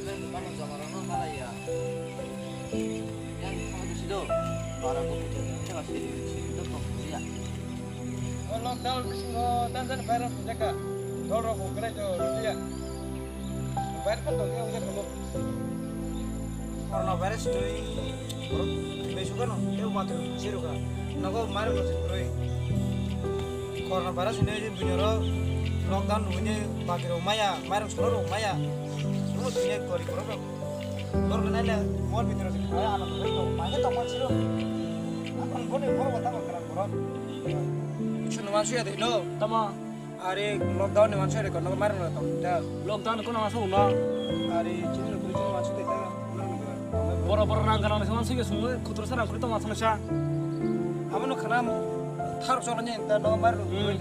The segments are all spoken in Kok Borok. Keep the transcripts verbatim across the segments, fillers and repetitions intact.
Mano jamarokno malaiya. Yang kama bisi do. Bara ko puja ni kama siri siri do kok puja. O lockdown bisingo dan dan virus jaka. Dol rok ko krai jo rupiya. Virus kan dol ya ujar ko. Corona virus tui. Besu kan no. Teu batu siru ka. Nago mar ko sirui. Corona virus ni bunyoro lockdown ni bakiro maya, mar soro maya. Rumo tui kori koro. Bor nai le mor bidro se khaya ana to to ma to ma chiro. Ang bone bor wata ko kara koro. Chunu man suya de no. Tama. Are lockdown ni man suya de kono mar no to da. Lockdown kono ma so no. Are chunu kuri chunu man suya de da. Boro boro rang kana se man suya sunu kutro sa rang kuri to ma sa. Amo no khana thar cholo ni ta no mar.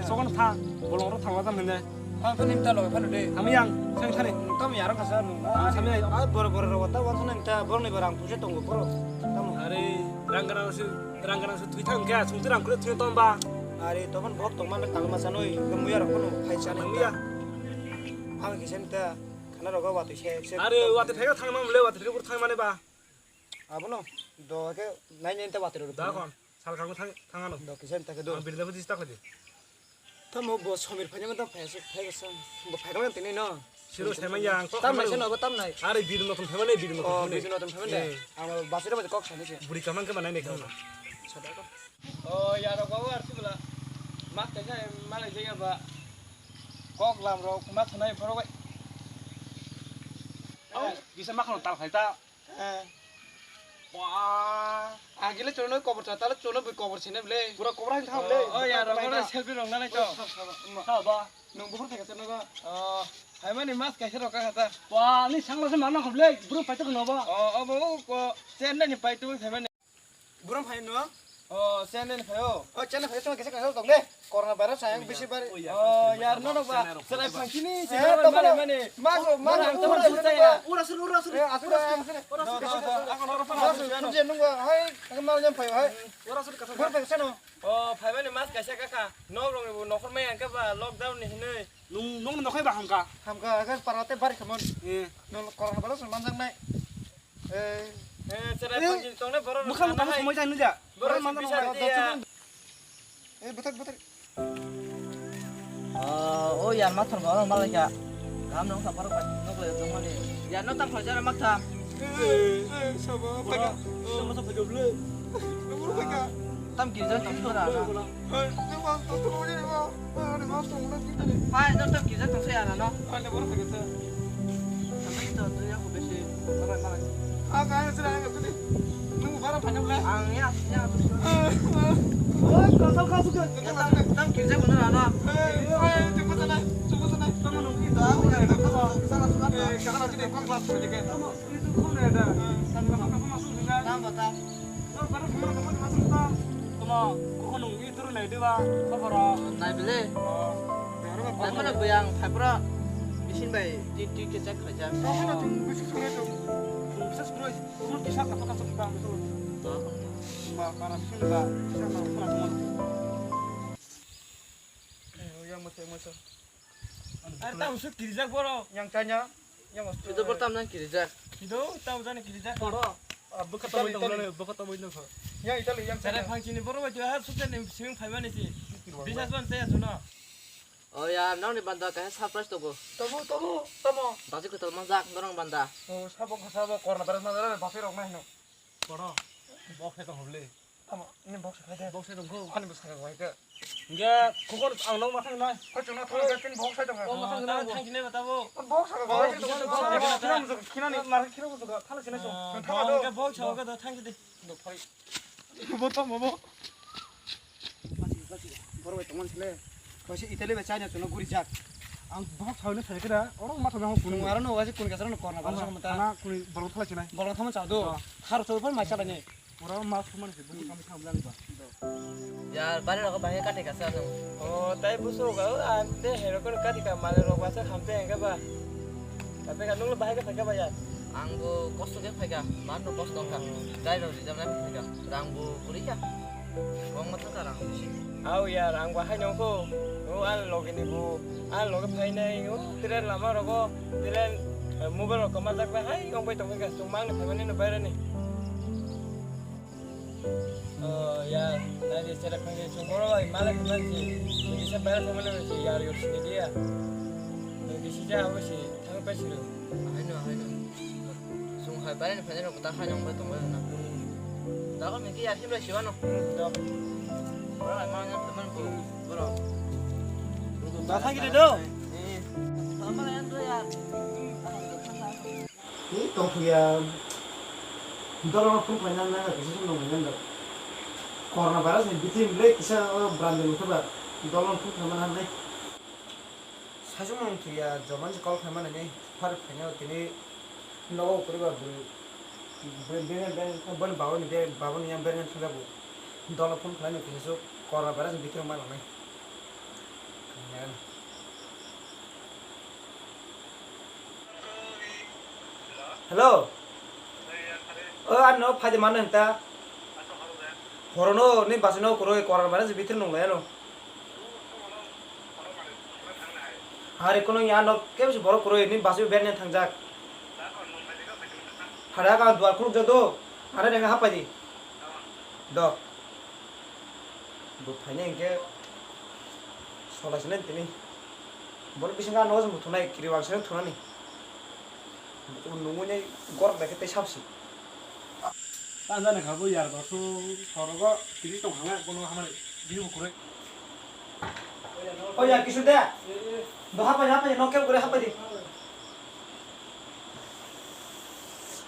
Sokon tha. Bolong ro thangwa ta mene. Phang phang nim ta loge phano de. Thami yang, sang thani. Tam yaro kasa nung. Ah, thami yang. Ah, bor bor ro ta wan nang ta bor ni barang puse tongo bor. Tam. Are rang kana se rang kana se thui thang kya sung rang kule thui tom ba. Are to man bok tong man tang ma sanoi ke muya ro kono phai sanoi. Muya. Phang kisen ta khana ro ga wati se. Are wati phega thang ma mule wati phega thang mane ba. Abono do ke nai nai ta watero. Da kon sal kang thang thang ano. Do kisa ta ke do. Ang birda budi ta khadi. Tamo bo somir phanya ma ta phaya phaya sa. Bo phaya ma tini no. Siro sai ma yang ko. Tam nai seno bo tam nai. Are bir no thum phema ne bir no thum. Oh, bir no thum phema ne. Ang basira ma kok sani se. Buri kamang ke manai ne kang. Sada ko. Oh, ya ro babu arti bela. Mak ta sai malai jaya ba. Kok lam ro ma thanai phoro bai. Au, bisa makhon tal khai ta. Eh. Wah. Agile chono kobor cha, tala chono bui kobor sine ble. Pura kobor hain thang ble. Oh, ya, rong rong selfie rong nanai to. Sa ba. Nung bukhur thaka chono ba. Oh, hai mani mas kaisa rok ka ta. Wah, ni sangla se mana khoble. Bro paito no ba. Oh, oh, bo ko chen ni paito hai mani. Buram phai no? Oh, chen ni phaio. Oh, chen ni phaio, kisa kisa tong de. Corona virus sayang bisi bar. Oh, yar no ba. Serai phangkini se mane mane. Mas mas. Ura sur ura sur. Eh, asura asura. Ura sur. Mas sur je nung hai. Mal jam phai hai. Ura sur kasa. Bor phai sano. Oh, phai mane mas kaisa kaka. Nok rong ni bu nokhor mai angka ba lockdown ni hinoi. Nung nung nokhai ba hamka. Hamka agar parate bar khamon. Eh. No corona virus manjang nai. Eh. Eh, serai phangkini tong ne boro. Mukhang mukhang hai. Samai jai nuja. Boro manjang bisa nai. Eh, betak betak. Ah, oh ya, mathar ba, malai ka. Kam nong sapar ka, nok le jong mani. Ya, no tam khoi jara matham. Eh, eh, sabo, paga. Sama sa paga ble. Nomor paga. Tam girja tong sara na. Eh, no mas to to ni ma. Ah, ni mas to na. Pai, no tam girja tong sara na, no. Ah, ni boro paga sa. Tapi to tu ya ko besi. Malai, malai. Ah, kaya sira ya ko ni. Nung bara phai nang le. Ang ya, ya. Oi, kasam kasuk. Tam, tam kirja kono rana. Oi, oi, chukma sana, chukma sana. Tamo nung kita, aku ya, kita, kita sana suka. Eh, kakak nanti deh, kau kelas berapa deh? Tamo, itu kau ya dah. Tamo, kamu masuk juga. Tamo, tamo. Kau baru semua kamu masuk tak? Tamo, kau nung itu nai dua, kau baru. Nai beli. Oh, ya, orang apa? Nai mana bayang, hai pura. Bisin bai, di, di kecek kerja. Kau mana tuh, bisin sana tuh. Bisin sepuluh. Sumut kisa kasa kasa kita betul. Ba para sini ba kisa kasa kasa sumut. Eh, yang mesti mesti. Ada tahu sih kirijak boro. Yang tanya, yang mesti. Itu pertama yang kirijak. Itu tahu sana kirijak. Boro. Buka tamu itu mana? Buka tamu itu. Yang Itali yang tanya. Saya pangcini boro baca harus sudah nih sing five mana sih? Bisa tuan saya sana. Oh ya, nang ni banda kaisa surprise tobo. Tobo, tobo, tomo. Baji kotor manjak, norong banda. Oh, sabo, sabo, corona virus manjak, basi rok nai no. Koro, box se tong hobli. Tamo, ni box se khai de. Box se tong ko. Ani box se khai de. Nge, kokor ang nong mathang nai. Ko chuna thang ke tin box se tong. Oh, mathang nai. Thang kine bata bo. Box se khai de. Box se khai de. Kina ni mar kina box se khai. Thang kine so. Thang do. Box se khai de, thang kine. Do phai. Bo tamo bo. Borok bai tongmani sile. Kaisa Italy bai China chwngno guri jak. Ang bohok sawi no sai khe da, oro ma thangna hok kunu. Aro no wajik kun kasaro no corona virus no mata. Ana kuni borok thala chinai. Borok thama chado. Har to phar mai chala ni. Oro ma thumani se bung kami tham lang ba. Yar bari rok bahai kate kasa no. O tai busu ga ante hero kon kati ka male rok wasa khamte enga ba. Tapi kan nunglo bahai ka phaika ba yar. Ang bo kosto khe phaika, mar no kosto wngkha. Dai rok rijak nai phaika. Rang bo kwrwi kha. Kwbangma thangkha rang bisi. Au yar, ang bo hai nongkho. O ang logi ni bo, ang logi phainai, o train lama rogo, train Mobile rok kwma jak bai hai wng bai tongwi kha, chwng mangni phaimani no bairani. Oh ya, nai de sera phai chwng boro bai mala khna si. Ni kisa baira thangmani si yar yor sini dia. Ni kisa ja abo si thang pai siro. Haino, haino. Chwng hai bairani phainai rok ta haino wng bai tongbai na. Dago miki ya himra siwano. Hmm, dok. Boro bai mangna phaimani bo, boro. Da thang gidi do. Eh. Mama yang do ya. Ni tongphiya dolong phung khlaina na kisa song nong nang. Corona virus ni bithi ble kisa o brand ni kha ba dolong phung khlaina na nai. Saichung nong thuya joman se call khlaima nai phar khaina tini nogo kuri ba bui bui bui bui bui bau ni bau ni yang bui thang bu dolong phung khlaina kisa song corona virus ni bithi ma nang nai. Hello. O ano phaidi mano hinta. Horono ni basino kuroi koran mane je bitir nung layano. Hari kono ya no kemsi borok kuroi ni basu berne thangjak. Hada ka duar khuluk jado. Hada denga hapai di. Do. Bo phainai hinkhe sola sinai tini. Boni bisingo ano se bo thunai, kiri wang sinai thunani. Bo nungwi nai gorok bai khe tei sabsi. Tang jani kha bo yar doso sorogo tini tong hanga kono hamari bini bo kuroi. O ya kisu de. Do hapai hapai no kem kore hapai di.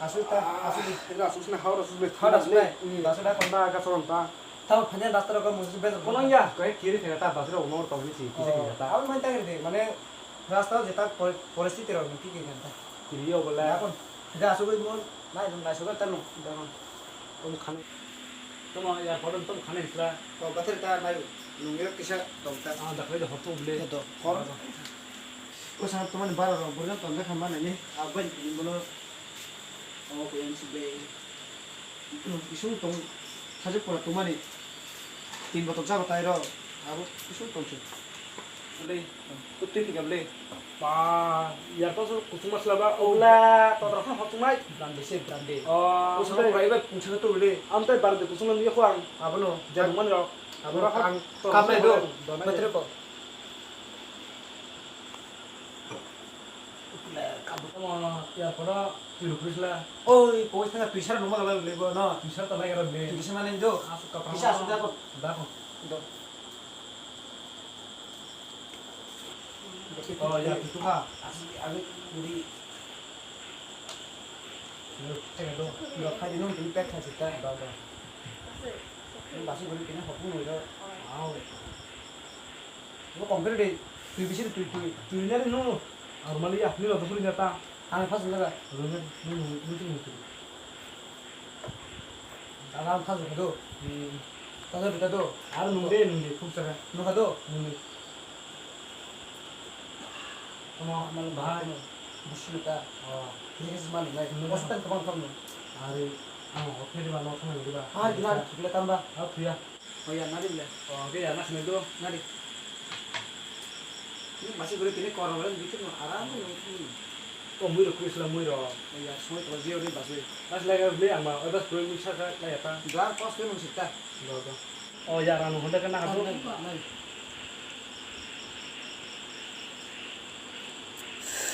Asuk ta, asuk di. Asuk sini hawra asuk. Hawra asuk dai. Asuk dai. Konda aga sorom ta. Tamo phanya rasta rok musu bezo. Kono ya, kai kiri thega ta basra umor tong ni si kisa kisa ta. Abo man ta gede mane rasta jeta pori-, poristiti rok ni kiki kan ta. Kiri yo bola. Yakon. Ga asuk mon nai nai asuk ta no. Tamo khana. Tamo ya kodon tamo khana isla. To bathar ta nai nung yo kisa tong ta. Ah, dakle de hotu ble. To hor. Ko sa tamo ni bara rok burja tong ta khama nai ni. Abai ni bono. Omo kuyang si ble. Isung tong, sajak pura tongmani. Tin botol chaba tai ro, abo isung tong se. Ble, kutui thika ble. Ba, ya to so kusung masla ba, o. Ola, to rokha hotung nai. Brande se, brande. Oh, o sa ble. Pura iba pungsa tu ble. Am tai brande kusung nang yakho ang. Abono. Jadung man ro. Abono ang. Kaplai do. Betre ko. Omo airport o twi rw phurisla. Oi, pogis thangkha twi sara nungma gala lebo no. Twi sara ta lai gara le. Twi sara nai do. Asuk kapra. Kisa asuk da ko. Da ko. Do. Oh, ya, twi tukha. Asuk, asuk, uri. Yo, tengah do. Yo, khai di nung twi pek khai sita. Da, da. Nung basuk guri kena hopung nung do. Au. Bo kong khe de, twi bisi twi twi twi nari nung. Ar mali ya, ni lo dukuri na ta. Ang phas jaga. Rung nung nung nung nung. Ang ang phas jaga do. Hmm. Ta do ta do. Ar nung de nung de khuk jaga. Nung kha do. Nung de. Tamo mal bahai. Bisi ta. Oh. Ni khe sma nung lai. Nung. Hospital tabang tabang nung. Ari ang hotel ba no thang ni ba. Hari dinar thukle tamba. Au thuya. Oh, ya, nadi bole. Oh, oke ya, nak sini dulu. Nadi. Ini masih boleh kini koran orang bikin aram tu mungkin. Oh, mui rok kuis lah, mui rok. Oh, ya, semua kalau dia udah masih. Mas lagi beli ama, oh, bas boleh mui saka lah ya ta. Dua kos tu mesti ta. Dua, dua. Oh, ya, ranu honda kena katu. Nadi.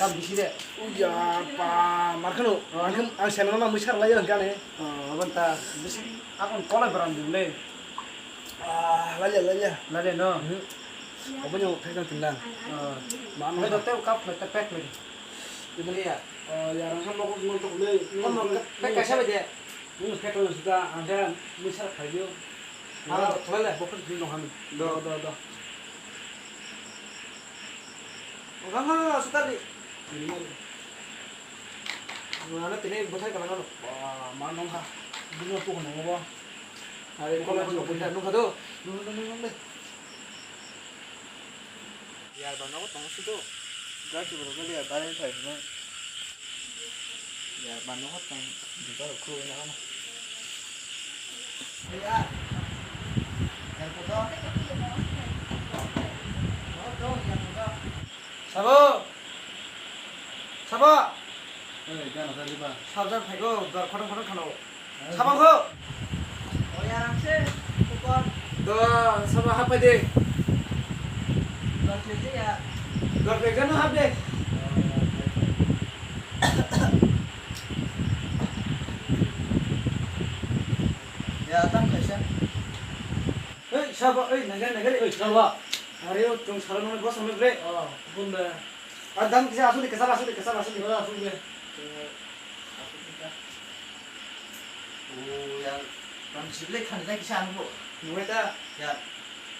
Tam bisi de. Uya pa, markhano, markham ang senana na mui sar lai ang kane. Oh, abon ta bisi akon kola beram dum le. Ah, lalia, lalia. Lalia no. Abonyo phekang tinda. Oh. Mano. Mai do teu kap mai ta pek mai. Ibaliya. Oh, ya rang ham ko mon to le. Kono pek kaisa baje. Nung pek lo suda ang khe mui sar khai dio. Ah, tholai le. Bokol dino ham. Do, do, do. Ogang ha sutar di. Nana tini bwthai kana no. Wah, ma nong ha. Bini tu kono bo. Hari ko ko ko bwthai nong ha do. Nong nong nong de. Yar ba no tong su do. Ga chu bro ga yar ba ni thai no. Yar ba no tong. Di ba ko na. Sabo! Sabo! Sabjak phaigo, dor khotong khotong khano. Sabang kho. Oya rangse, kupon. Do, sabo hapai de. Dor khe ya. Dor khe no hap de. Ya, tam kaisa. Ei, sabo, ei, naga, naga, ei, sabo. Are o, chung salo nang bosa me bre. Oh, bunda. Ah, dam kisa asuli, kisa asuli, kisa asuli. Kisa asuli. Oh, yang, yang sibile khani ta kisa anu bo. Nungwe ta. Ya.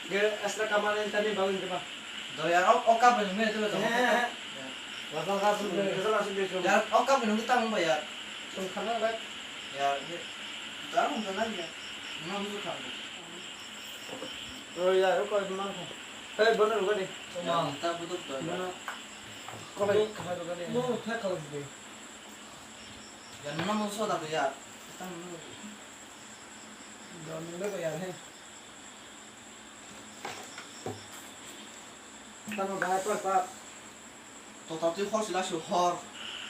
Ge asla kamane tani bawin ke ba. Do ya, ok, ok, apa nungwe tu. Eh. Ya. Kisa asuli, kisa asuli. Ya, ok, apa nungwe ta mungba ya. Chung khana ba. Ya, ya. Dar mungkin lagi ya. Mana musuh kamu? Oh ya, ok, mana kau? Hei, bono rugani. Ya, ta buduk do. Mana? Kau hei, kau hei rugani. No, thai kau sih. Yan no mo soda ko yar. Tang no. Do nung de ko yar he. Tang no bahai par par. To ta tui hor sila su hor.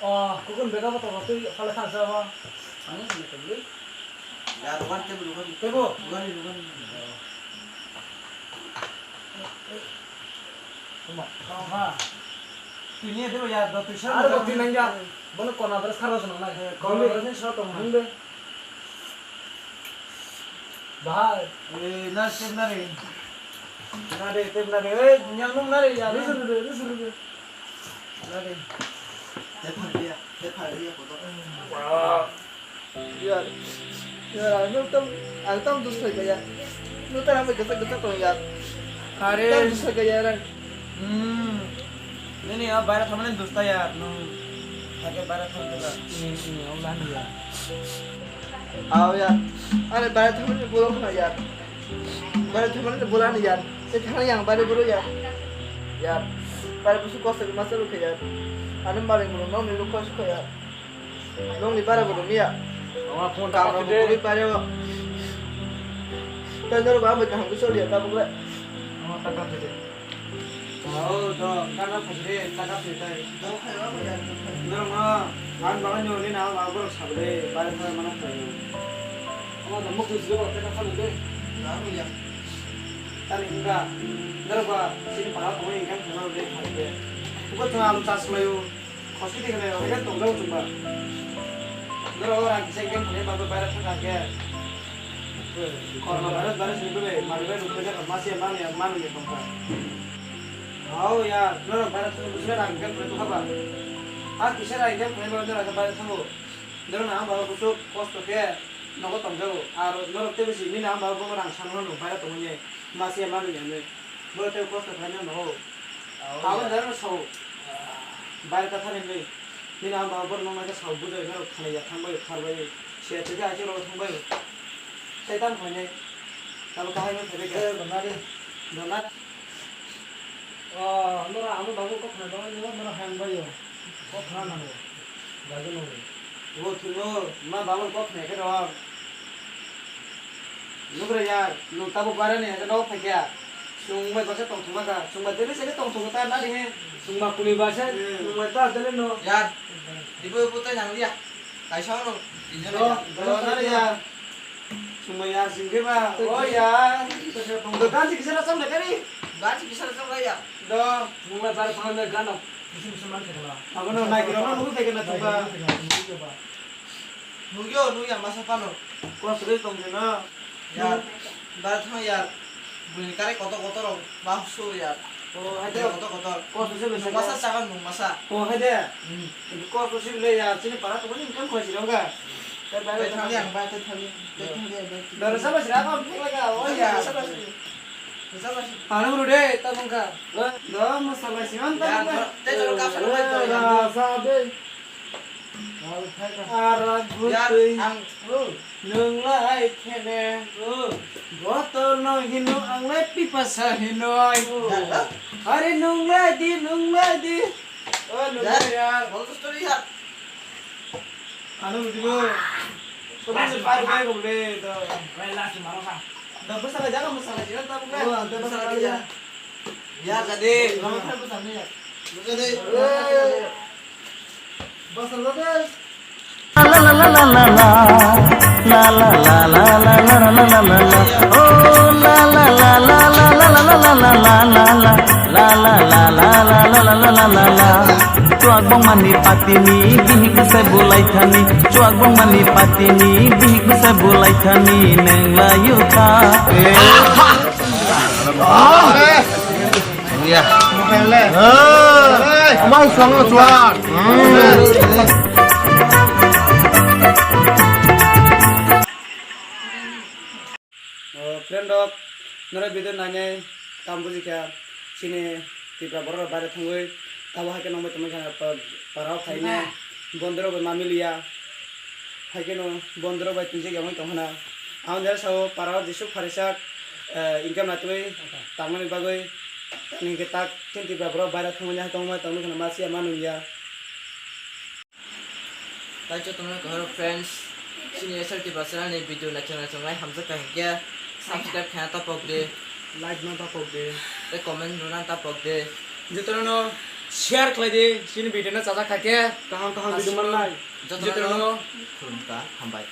Oh, kukun bega ba to tui hale khan sa ba. Ani ni to ni. Yar wan te bu ko. Te bo. Wan ni wan. Tuma, ha. Tui ni debo ya, do tui sa. Aro tui nang ya. Bono kona bres kharo song nai. Kona bres ni sa tong nang. Bahai. Eh, na sem na re. Na re, tem na re. Eh, nyang nung na re ya. Rusu rusu rusu rusu. Na re. Te phang dia, te phang dia ko to. Wah. Yar, yar, ang no tam, ang tam dus thai kaya. No ta ang kasa kasa tong yar. Are. Tam dus thai kaya rang. Hmm. Nini a baira thamani dus ta yar. No. Thake baira tham ta. Ni ni o lan ya. Aw yar. Are baira thamani bolong na yar. Baira thamani bolong na yar. Se thang yang baira bolo yar. Yar. Baira busu kosa ke masa lu ke yar. Anu mari bolong no ni lu kosa ko yar. Nongni bara bo romya. Ama phone ta Kamra bo khaide. Kuri pare o. Tei norok bo ang bai kaham khe soliya tabuk le. Ama ta khaide. Oh, do, kana phajre, ta khaide tai. Do khayo bo ya. Norok no, ang bangani nini na, ang borok sabde, bare thang mana khayo. Ama da mukti jilo, ta khaide. Na bo ya. Tani hingga, norok ba, sini para ko hingga khana de khaide. Ubo tong alu chas mayo. Hospital khe nayo, hwnkhe tongjago chwngba. Norok o rang kisa game khlai bagwi baira thangkha khe. Corona virus, virus ni bagwi manwi bai rwkhe jak masiya manwi manwi tongkha. Hao ya, norok baira thangwi bwswk rang game khlai tongkha ba. A kisa rang game khlai bagwi norok khe baira thango. Norok nang ba bwswk kosto khe nogo tongjago. Ar norok tei bisi nini ang ba bono rang sanmano baira tongmani masiya manwi hinwi. Borok tei kosto khlaina nogo. Abo jara no sao. Baire ta thani hinwi. Nini ang ba borok noknai khe sao bujai norok khanai ya thangbai kharbai. Siya twi khe aisuk rok thangbai. Tei tamo khainai. Tamo kahai no thaibai khe. Eh, donari. Donari. Oh, nora amo babu kok khanai dong, nora nora hang bai yo. Kok khana nango. Jaga nango. Bo thwimo, ma babu kok khanai khe dong. Nugra ya, nung tabuk barani hake nogo phaikya. Chwng bai baksa tongthokma kha. Chwng bai tebese khe tongthokma ta nari he. Chwng ma kuni basa, hmm, chwng bai ta tele no. Yar, ibu ibu tai nang liya. Kaisa ono. Tinjon do, ya. Do nari ya. Chwng bai ya singke ba. O ya. Do gansi kisa racham da kari. Gansi kisa racham ya. Do. Nung bai bar phang da gano. Musim musim man khe kala. Abono nai kira no nung phaikya na chwng ba. Nugyo, nugya masa pano. Kos rwi tong de no. Ya, ba thang ya. Buni kare kotor kotor rok ba su ya. O, hai de. Kotor kotor. Kos se le masa sakan mung masa. O, hai de. Hmm. Kos se le ya, chini para to ni kan khoi si dong ga. Te ba thang ya, ba te thang ya. Te thang ya, ba. Dara sa ba sira ko phela ga. O ya. Sa ba si. Sa ba si. Ano ru de, ta bung ka. Do masa ba si man ta. Ya, te jor ka sa ba. Sa de. Ar bwtwi ang, o, nwnglai khene, o, botol no hino, anglai pipasa hinoi. Are nwnglai di, nwnglai di. O, nwnglai ya. Bol story ya. Ano video. Last par bai ko le to. Last maro ha. Da bwsala jaga bwsala jira ta bwsala. O, da bwsala ya. Ya jadi. Lama thar bwsala ya. Bwsala. Chuak bongmani patini bihik bwsai bulai thani, chuak bongmani patini bihik bwsai bulai thani, neng layu kha. Amai swang chuak. O, friend rok, norok video nainai tamo buji kha, chini Tripura borok rok baire thangwi tamo hai khe nongbai tongmani kha, pa-, para o phaina bondorok bai ma miliya, hai kheno bondorok bai twijak yangwi tong khna. Ang jesa sao para o jesuk pharijak, eh, income naitugwi tangmani bagwi, tini hwnkhe tak chini Tripura borok baire thangmani hai tongmani tongmani khna ma siya ma nungya. Tai jotono kaham friends, chini S R T Bachara ni video naithok naithok nai hamjak kha hinkhe subscribe khaina tapok di, like no tapok di, tei comment rwna tapok di. Jotono share khlai di, chini video no chajak kha khe kaham kaham video manlai. Jotono khulumkha, hambai.